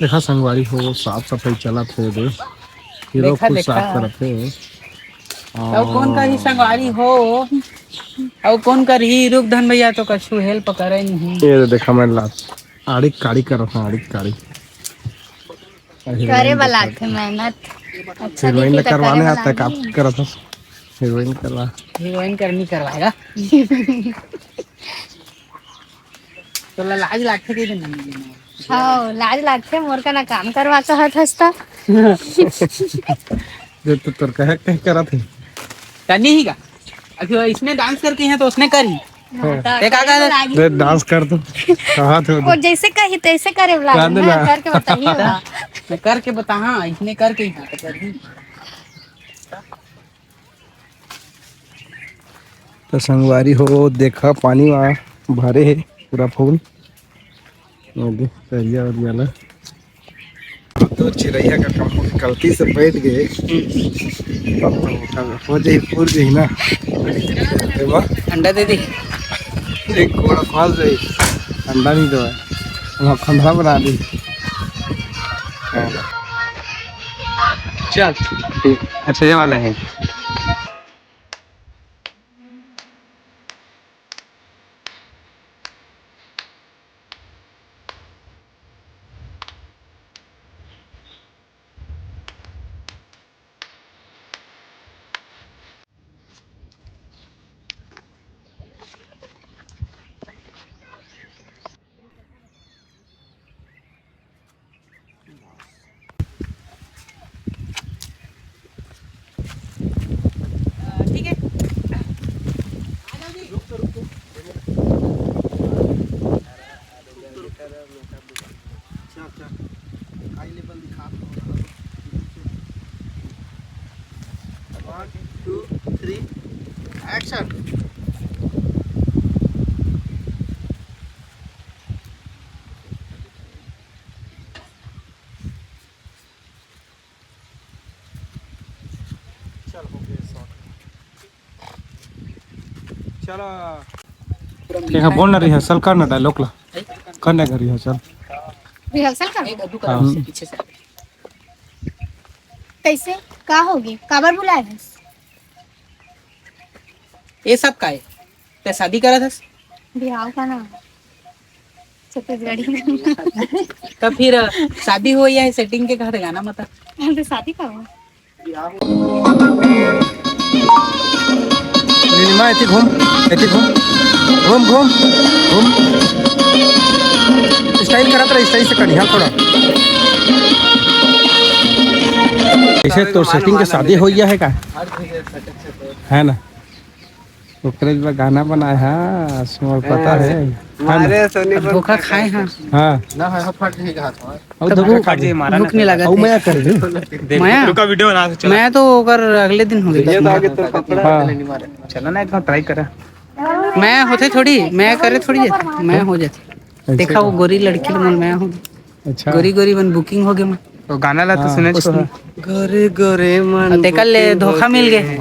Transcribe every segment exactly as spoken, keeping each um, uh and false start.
देखा संगवारी हो, साफ सफाई चलत हे दे। हीरो देखा, खुद देखा। साफ करत हे। अउ कौन करही संगवारी हो? अउ कौन करही? रुक धन भैया तो कछु help करे नहीं। ये दे देखा, मैं ला-, आड़ी काड़ी करत हूँ, आड़ी काड़ी। करे वाला आथे मेहनत। अच्छा हीरोइन दिखी ला त करवाने करे आता है, वाला काम नहीं। करत हूँ। हीरोइन करवा। हीरोइन करनी करवाएगा। तोला लाज लागथे कहि देना। हाँ, लाज लागथे, मोर कना काम करवा चाहत हस त। जो तो तोर कहे, कहे करत हे। तनी ही का? अभी वो इसने dance करके है तो उसने करी। हाँ। ते का कहे? दे dance कर तू। कहा थे वो उधर। जैसे कही तैसे करे वाला कांदे ना, ना। करके बताइए ना। मैं करके बता, हाँ, इसने करके ही हाँ, तो करही। तो संगवारी हो, देखा पानी वहाँ भरे हे पूरा full। ये देख, तरिया उरिया ला। अब तो चिरैया का काम हो गया, गलती से बैठ गए। अब तो उठा, हो जाई, पूर जाई ना। देखो। अंडा दे दे। एक घोड़ा फंस जाई, अंडा नहीं दो, वहाँ खंडा बना दी। चल, ठीक। अच्छा, ये वाला है। ठीक है। अच्छा, अच्छा। High level दिखा दो। One, two, three, action। चल, हो गया shot। चला। देखा, बोल ना, rehearsal कर ना dialogue ला। कर ना कर rehearsal। Rehearsal कर? हाँ। कैसे? का होगे? काबर बुलाए हस? ये सब का है? ते शादी करत हस? बिहाव का ना। छत्तीसगढ़ी। तो फिर शादी हो या setting के कहत गाना मत। हम तो शादी का हो। नीलिमा, ऐसे घूम, ऐसे घूम, घूम, घूम, घूम। Style करत रह, style से करिहा थोड़ा। ऐसे तो setting के शादी हो गया है का? है ना? ओकरे बर गाना बनाए हस, मोर पता है। है ना? मारे सोनी अब धोखा खाए हाँ। हाँ। ना है, फट नहीं कहा था। और तब धोखा भूख, खा गए। भूख नहीं लगा अउ था। मैं कर दे। देख, मया? रुका, video बना से चला। मैं तो ओकर अगले दिन हो गया। ये तो आगे तो कपड़ा हाँ। नहीं मारे। चला ना, एक बार try करा। मैं होते थोड़ी, मैं करे थोड़ी जाते, मैं हो जाते। अच्छा। देखा वो गोरी लड़की मन, मैं हूँ। अच्छा। गोरी गोरी मन booking हो गए मैं। तो गाना ला तो हाँ। सुने छो। गोरे गोरे मन तेकर ले booking धोखा हो मिल गए। गए।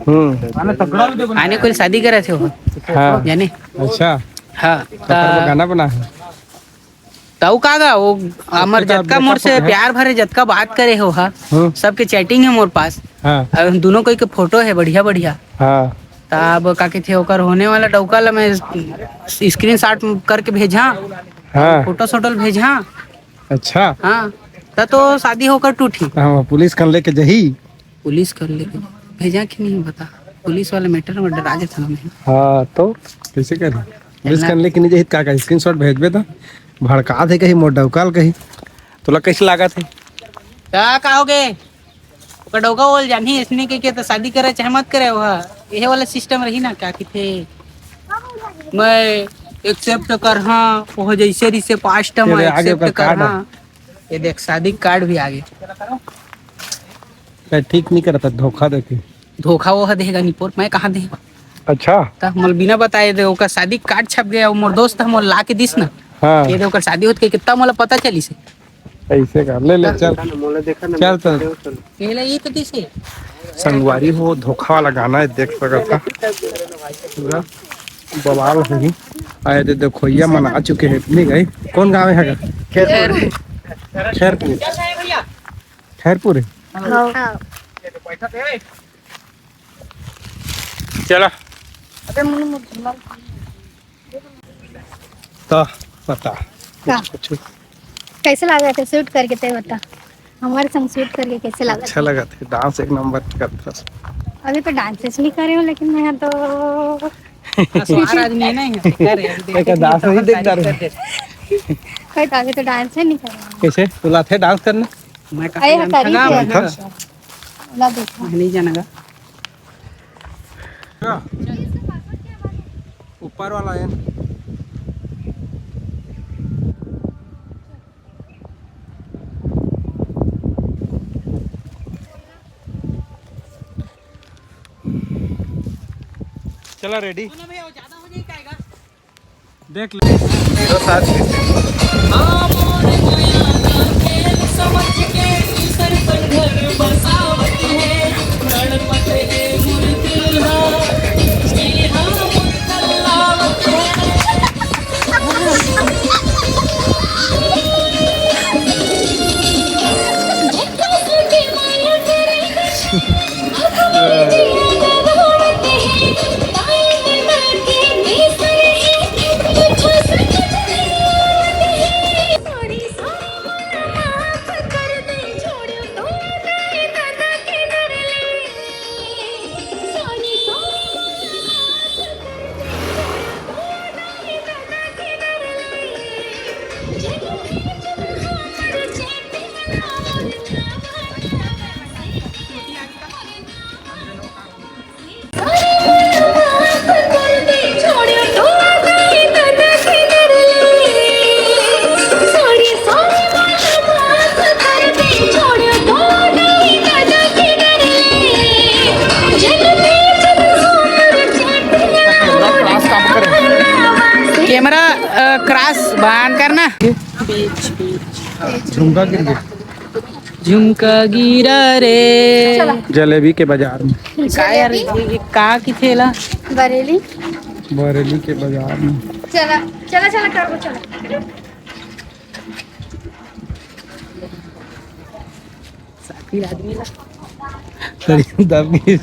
हम्म। आने कोई शादी करे थे वो। हाँ। जाने। अच्छा। हाँ। तो ता गाना बना है। ताऊ का गा वो हमर जतका मोर से प्यार भरे जतका बात करे हो हा। हम्म। सबके chatting है मोर पास। हाँ। और दोनों कोई के photo है बढ़िया बढ़िया। हाँ। तब का कथे ओकर होने वाला डौका ला मैं screenshot करके भेजा। हाँ। Photo सोटो भेजा। अच्छा। हाँ। त तो शादी होकर टूटी। हाँ, पुलिस कन लेके जही। पुलिस कन लेके भेजा कि नहीं बता। पुलिस वाला matter में डरा जाता ना मैं। हाँ, तो कैसे कर? पुलिस कन लेके नहीं जही, का का screenshot भेजबे त भड़का दे कही, मोर डौका ल कही। तोला कैसे लागत है? का, का हो गए? ओकर डौका ओल जानही, इसने के, के तो शादी करे चाहे मत करे, वह यह वाला system रही ना, क्या किथे मैं accept कर हाँ, वो जैसे रिसे past में तेरे आगे accept ओकर कर card है। हाँ। ये देख, शादी card भी आ गए। मैं ठीक नहीं करता, धोखा देके। धोखा वो देगा निपोर, मैं कहाँ देगा? अच्छा। त मोल बिना बताए दे, ओकर शादी card छप गया, वो मोर दोस्त हम ला के दिस ना। हाँ। ये दे ओकर शादी होत के कितना मोला पता चली से। ऐसे का, ले, ले, चल। मोला देखा ना, चल, मैं चल। पहले ये तो दिसे। संगवारी हो, धोखा वाला गाना है, देख सकत हा। पूरा बवाल होही। आए दे, देखो, ये मन आ चुके हैं, नहीं गए। कौन गाँव है का? खेतपुर। खैरपुर। खैरपुर है। हाँ। चला। तो बता। का? कुछ। कैसे लगा थे शूट करके, ते बता। हमारे संग शूट करके कैसे लगा? अच्छा लगा थे, डांस एक नंबर करता। अभी तो डांस नहीं करे हो, लेकिन मैं तो हमारा आदमी है ना, यहाँ पे कर रहे हैं। एक डांस नहीं देखता रहे। कोई तो अभी तो डांस ही नहीं करे। कैसे? तू लाथे डांस करने? मैं अरे, कहाँ हटा रही जानता थी। था? ला देखो। मैं नहीं जानेगा। ऊपर वाला है। चला, रेडी। देख ले। कैमरा क्रॉस बंद करना। झुमका गिर गया। झुमका गिरा रे। जलेबी के बाजार में। का यार, जलेबी? ये, ये का की थेला? बरेली। बरेली के बाजार में। चला, चला, चला, कर वो, चला। साथी आदमी ना। अरे, दबी।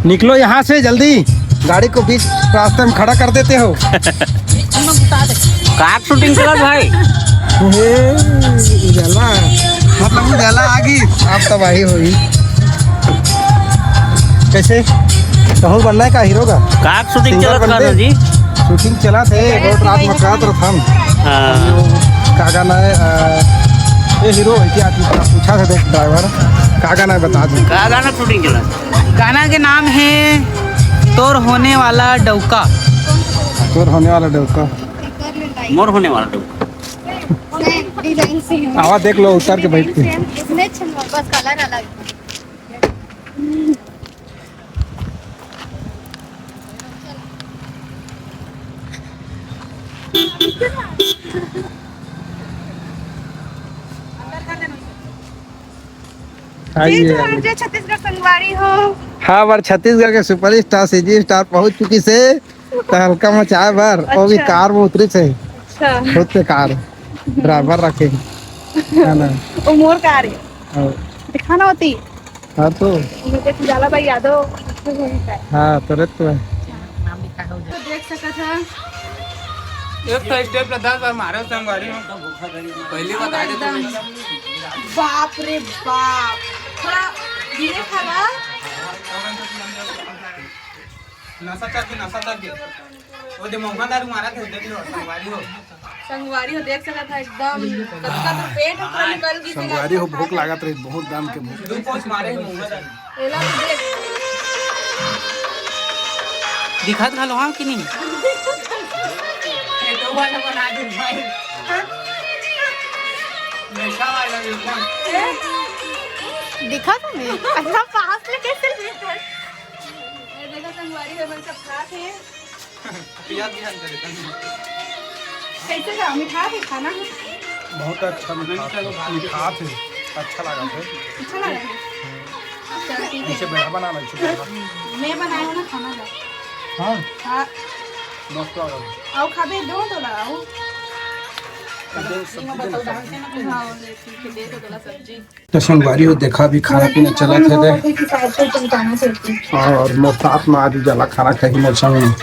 निकलो यहाँ से जल्दी, गाड़ी को बीच रास्ते में खड़ा कर देते हो। काट शूटिंग चलत भाई। हे, उजाला, मतलब उजाला आ गई। आप तबाही होई। कैसे? कहूँ बनना है का हीरो का? काट शूटिंग सिंगर चलत बनते? का जी? शूटिंग चला थे, बहुत रात में काट रहा था। हाँ। का गाना है? अ, ये हीरो है क्या? पूछा था देख ड्राइवर, का गाना है बता दो। का गाना शूटिंग चला? गाना के नाम है तोर होने वाला डौका। तोर होने वाला डौका। मोर होने वाला डौका। नहीं, डिजाइन से है। आवा देख लो उतार के बैठ के। इसमें अच्छा बस कलर अलग है। आइए, जी, तो आइए। हम जो छत्तीसगढ़ संगवारी हो। हाँ, हमारे छत्तीसगढ़ के सुपरस्टार सीजी स्टार पहुंच चुकी से तहलका मचाए बर, वो भी अच्छा। कार में उतरी से। अच्छा। खुद के कार, ड्राइवर रखे, है ना? वो मोर कार है। हाँ। दिखाना होती। हाँ तो। मुझे जाला भाई यादव। हाँ, तुरंत तो है। तो देख सकत है। एक तो स्टेप ला दस बार मारे संगवारी हो। पहली बता दे तुम। बाप रे बाप। थोड़ा धीरे खाना। नशा चढ़ के, नशा चढ़ के। वो दे मौका दारू मारा थे, देख लो, संगवारी हो। संगवारी हो, देख सकत है एकदम, कतका तो पेट पूरा निकल गई थी। संगवारी हो, भूख लागत रही, बहुत दाम के भूख। दो पाउच मारे हैं मौका दारू। एला तो देख। दिखत घलो हाँ कि नहीं? ये तो वाला बना दे भाई। नशा वाला बिल्कुल। दिखा तुम्हें? अच्छा, पास में कैसे दिखा? ये देखो, संगवारी हो, सब खात है। पिया भी अंदर है। कैसे का मिठास है, खाना है? बहुत अच्छा मिठास है। मिठास है। अच्छा लगा है। अच्छा लगा है। चल, ठीक है। इसे बेटा बना लो, इसे बेटा। मैं बनाया हूँ ना खाना का। हाँ। हाँ। मस्त लगा। आओ, खाबे दो तो लगाओ। तो संगवारी हो, देखा, अभी खाना पीना चलत हे दे। और मोर साथ में आज उजाला खाना खाही मोर संग में। देख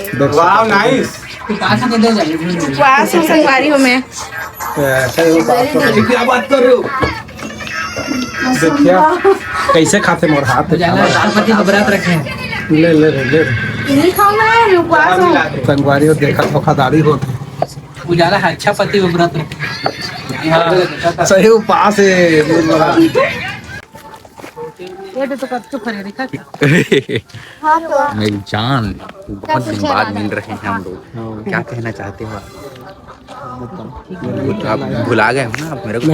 सकत हो। नाइस। उपवास हूँ संगवारी हो मैं। ऐसे ही उपवास हो। क्या बात कर रहे हो? देखिया, कैसे खाते मोर हाथ। राष्ट्रपति को व्रत रखे हैं। ले ले ले ले। नहीं खाऊंगा, मैं उपवास हूँ। संगवारी हो, देखा, धोखाधड़ी होते। उजाला है, अच्छा पति को व्रत रखे। सही उपास है। ये तो कच्चू खरे देखा। मेरी जान, बहुत दिन बाद मिल रहे हैं हम लोग। क्या कहना चाहते हो आप? आप भुला गए हो ना आप मेरे को?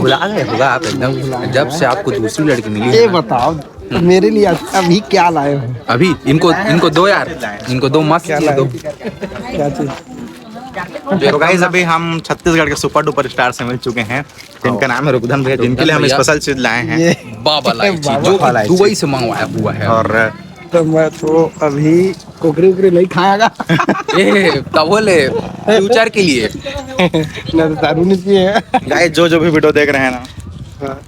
भुला गए होगा आप एकदम, जब से आपको दूसरी लड़की मिली है ना। बताओ, मेरे लिए अभी क्या लाए हो? अभी इनको इनको दो यार, इनको दो मस्त चीज दो। क्या चीज? तो गाइस, अभी हम छत्तीसगढ़ के सुपर डुपर स्टार से मिल चुके हैं, जिनका नाम है रुकधन भैया, जिनके लिए हम स्पेशल चीज लाए हैं। बाबा लाइची, जो कि दुबई से मंगवाया हुआ है। और तो मैं तो अभी कुकरी उकरी नहीं खाएगा। ए, तब बोले फ्यूचर के लिए। मैं तो दारू नहीं पिए। गाइस, जो जो भी वीडियो देख रहे हैं ना,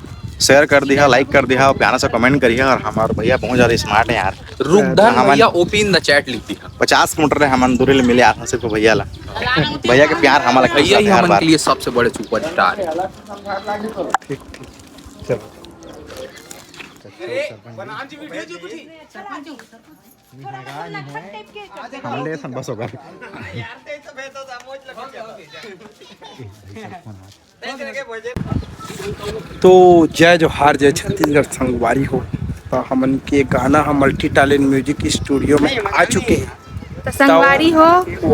शेयर कर दिया, लाइक कर दिया और प्यारा सा कमेंट करिए। और हमारे भैया बहुत ज्यादा स्मार्ट है यार। रुकधन भैया ओपी इन द चैट लिख दिया। पचास किलोमीटर है हम दूरी ले मिले आसान सिर्फ भैया ला। भैया के प्यार हमारा भैया ही हमारे लिए सबसे बड़े सुपर स्टार है। बस होगा। तो जय जोहार, जय छत्तीसगढ़ संगवारी हो। तो हमन के गाना हम मल्टी टैलेंट म्यूजिक स्टूडियो में आ चुके हैं। तो संगवारी हो,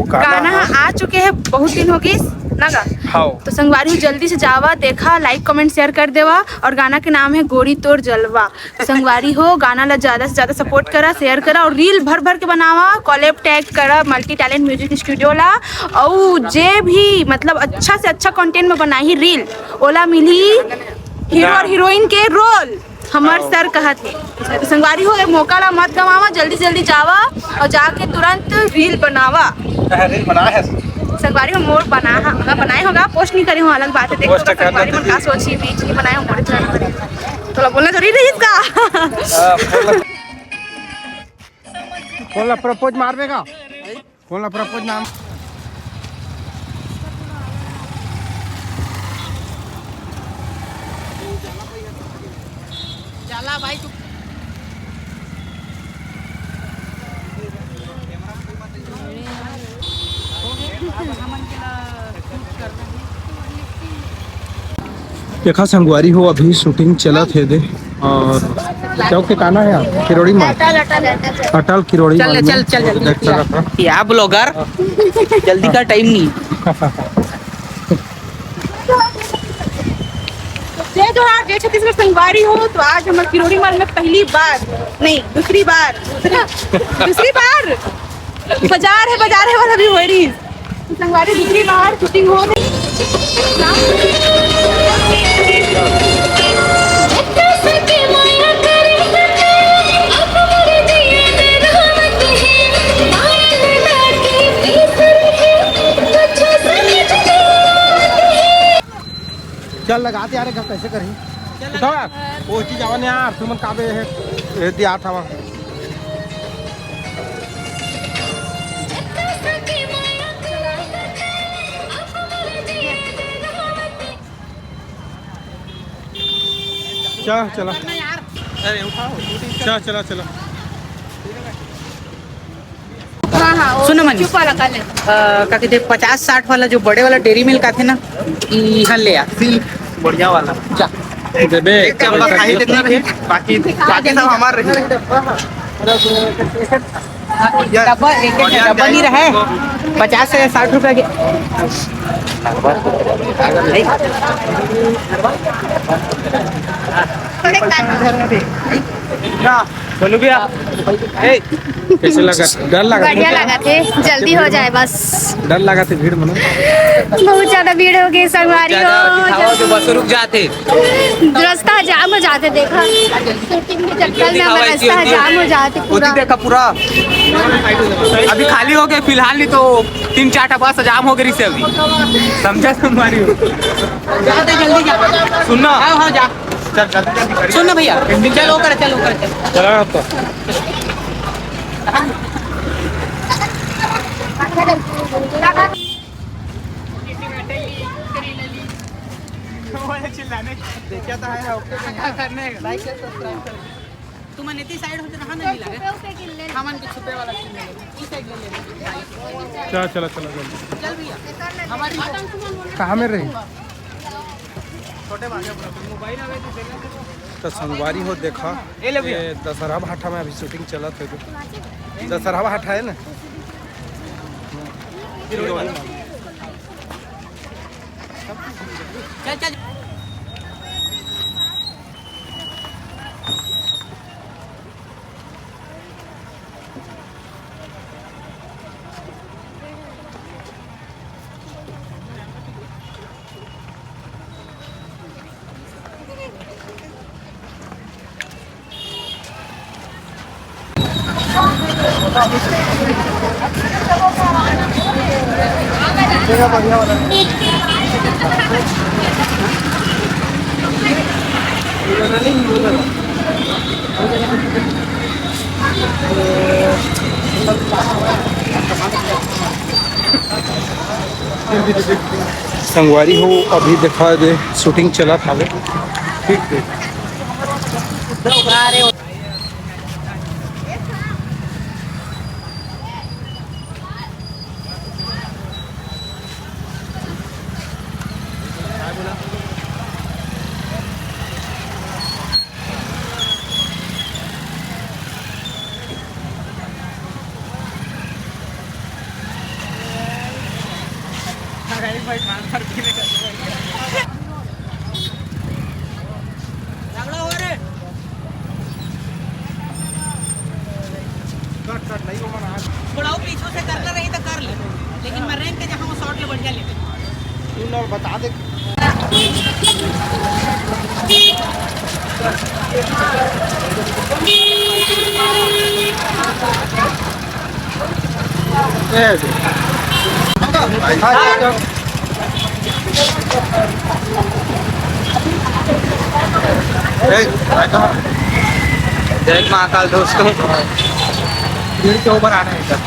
गाना आ चुके हैं, बहुत दिन हो गई ना गा। हाँ। तो संगवारी हो, जल्दी से जावा, देखा, लाइक कमेंट शेयर कर देवा। और गाना के नाम है गोरी तोर जलवा। तो संगवारी हो, गाना ला ज्यादा से ज्यादा सपोर्ट करा, शेयर करा और रील भर भर के बनावा, कोलैब टैग करा मल्टी टैलेंट म्यूजिक स्टूडियो ला। और जे भी मतलब अच्छा से अच्छा कंटेंट में बनाही रील, ओला मिली हीरो और हीरोइन के रोल। हमर सर कहत हे। तो संगवारी हो, ये मौका ला मत गंवावा, जल्दी जल्दी जावा और जाके तुरंत रील बनावा। रील बनाए है। संगवारी हो, मोर बना हा, बनाए होगा, पोस्ट नहीं करे हो, अलग बात है। देखो संगवारी मन का सोची, बीच नहीं बनाए हो, मोरे चैनल पर। तो बोलना जरूरी नहीं इसका। बोला प्रपोज मारबे का? कौन ला प्रपोज नाम? चला भाई तू। देखा संगवारी हो, अभी शूटिंग चलत हे दे। और चौक के काना है आप? किरोड़ी माल। अटल किरोड़ी चल, माल चल, में चल, जल्दी। देख सकत हो। क्या ब्लॉगर, जल्दी का टाइम नहीं। जय जोहार, जय छत्तीसगढ़ संगवारी हो। तो आज हमर किरोड़ी माल में पहली बार, नहीं, दूसरी बार, दूसरी बार बाजार है, बाजार है वाला भी हो रही। संगवारी दूसरी बार शूटिंग हो रही। चल लगा दे यार, एक कैसे करही? उठाओ यार, वो चीज आवा नहीं यार, तुमन काबे है, ये दिया था वहाँ। चला चला। चला चला चला। हाँ हाँ, वो सुनो मनीष। चुप वाला कर ले। अ, का कहते, पचास साठ वाला जो बड़े वाला डेरी मिल्क आथे ना, इहाँ ले आ। बढ़िया वाला। जा। देबे। एक डब्बा खाई लेते हैं, बाकी बाकी सब हमार रही। डब्बा, एक एक डब्बा नहीं रहे, पचास से साठ रुपया के। बोलू भैया, ए, कैसे लगा? डर लगा? बढ़िया लगा थे, जल्दी हो जाए बस। डर लगा थे भीड़ में ना? बहुत ज्यादा भीड़ हो गई संगवारी हो। अभी बस रुक जाते। रास्ता जाम हो जाते, देखा। शूटिंग के चक्कर में हमारा रास्ता जाम हो जाते पूरा। देखा पूरा। अभी खाली हो गए फिलहाल, नहीं तो तीन चार ठा बस जाम हो गई से अभी। समझा संगवारी हो? जाते जल्दी जा। सुन ना। हाँ, हाँ, जा। चल, चल, जल्दी कर। सुन ना भैया, चलो कर, चलो कर, चलो। चला आपका। देखा तो है, ओके। लाइक, शेयर, सब्सक्राइब कर। तुमन एती साइड हो जाना, नहीं लगे। हमन के छुपे वाला सीन है। इस साइड ले ले। चला, चला, चला, जल्दी। चल भैया। हमारी कहाँ में रही? छोटे भागे अपना मोबाइल आवे तो देना। तो संगवारी हो, देखा, ये ले भैया। ये दशहरा भाटा में अभी शूटिंग चलत है। दशहरा भाटा है ना? चल, चल। संगवारी हो, अभी देखा दे, शूटिंग चलत हावे। ठीक, ठीक। झगड़ा हो रे। कट, कट, नहीं हो मना। थोड़ा और पीछे से करना रही तो कर ले, लेकिन मैं रैंक के जहाँ वो शॉट ले बढ़िया लेते। तू ना बता दे। ए, जय महाकाल दोस्तों, भीड़ के ऊपर आना है सर।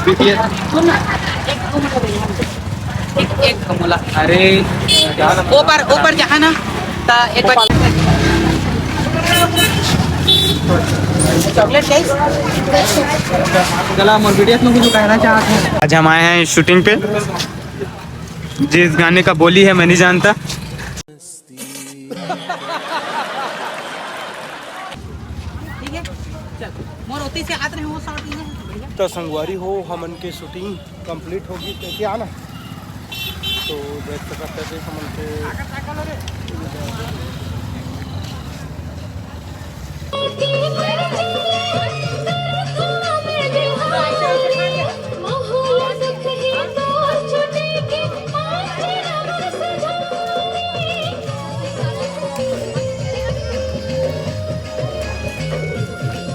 बीटीएस। एक, एक कमला। अरे, ऊपर, ऊपर जहाँ ना, ता एक बार। चॉकलेट गाइस। चला, मोर बीटीएस में कुछ कहना चाहते हैं। आज हम आए हैं शूटिंग पे, जिस गाने का बोली है मैं नहीं जानता। ठीक है, चल। मोर ओती से आत रहे हो, शॉट ये है, भैया। तो संगवारी हो, हमन के शूटिंग कंप्लीट होगी, तो क्या ना, तो देख सकते हैं हमन के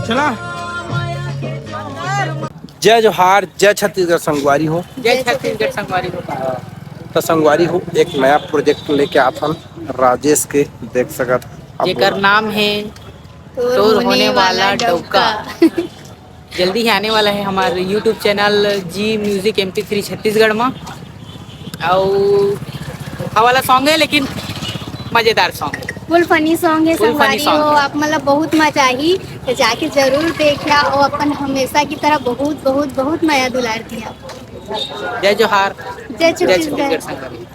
चला। जय जोहार, जय छत्तीसगढ़ संगवारी हो। जय छत्तीसगढ़ संगवारी हो। तो संगवारी हो, एक नया प्रोजेक्ट लेके आथन राजेश के, देख सकत हव। जेकर नाम है तोर होने वाला डौका। जल्दी ही आने वाला है हमारे YouTube चैनल जी म्यूजिक एमपी थ्री छत्तीसगढ़ में। अउ हवा वाला सॉन्ग है, लेकिन मजेदार सॉन्ग है। फुल फनी सॉन्ग है, फुल फनी संगवारी हो, सॉन्ग है। आप मतलब बहुत मजा आही, तो जाके जरूर देखिया और अपन हमेशा की तरह बहुत, बहुत, बहुत मया दुलार दिया। जय जोहार। जय जय छत्तीसगढ़। छत्तीसगढ़ संगवारी।